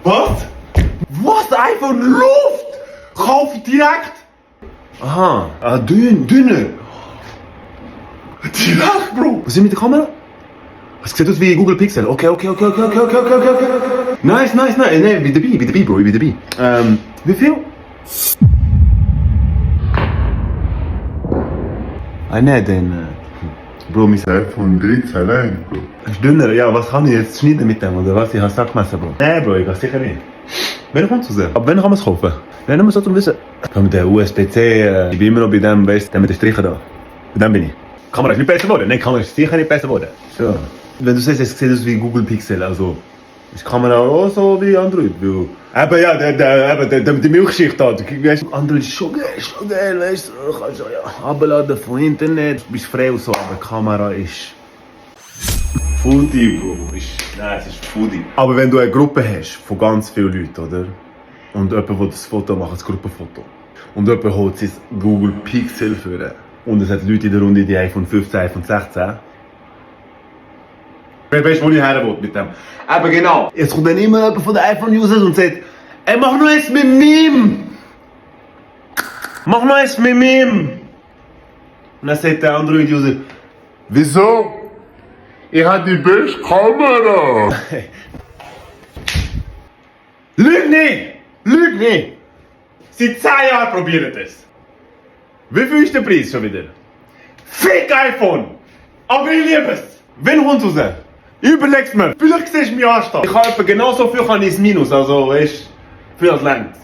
Was? Was? iPhone Luft? Kauf direkt? Aha, dünner. Direkt, Bro. Was ist mit der Kamera? Es sieht aus wie Google Pixel. Okay. Nice. Nee, wie dabei, Bro, wie dabei. Wie viel? Nein, dann... Bro, mein iPhone 13 allein, Bro. ist dünner. Ja, was kann ich jetzt schneiden mit dem, oder was? Ich habe Sack gemessen, Bro. Nee, Bro, ich kann sicher nicht. Wann kommt es raus? Ab wann kann man es kaufen? Wenn wir so zum Wissen. Mit der USB-C, ich bin immer noch bei dem, weißt du, mit den Strichen da. Bei dem bin ich. Kamera ist nicht besser geworden? Nein, Kamera ist sicher nicht besser geworden. So. Wenn du siehst, es sieht aus wie Google Pixel, also... Ist die Kamera auch so wie Android? Weil, eben, ja, die Milchschicht da. Weißt du, Android ist schon geil, weißt du. Kannst ja abladen von Internet, bist frei und so, aber die Kamera ist... Foodie, Bro. Nein, es ist Foodie. Aber wenn du eine Gruppe hast von ganz vielen Leuten, oder? Und jemand will das Foto machen, das Gruppenfoto. Und jemand holt sein Google Pixel für. Und es hat Leute in der Runde, die iPhone 15, iPhone 16. Weißt du, wo ich her will mit dem? Aber genau. Jetzt kommt dann immer jemand von den iPhone-Users und sagt, ey, mach noch eins mit mir! Mach noch eins mit mir! Und dann sagt der Android-User, Wieso? Ich habe die beste Kamera! Lüg nicht! Seit 10 Jahren probiert es. Wie viel ist der Preis schon wieder? Fick iPhone! Aber ich liebe es! Wenn kommt es raus? Überleg's mir! Vielleicht siehst du mich anstehen. Ich habe etwa genauso viel kann ich ins Minus, also weißt du, viel als längs.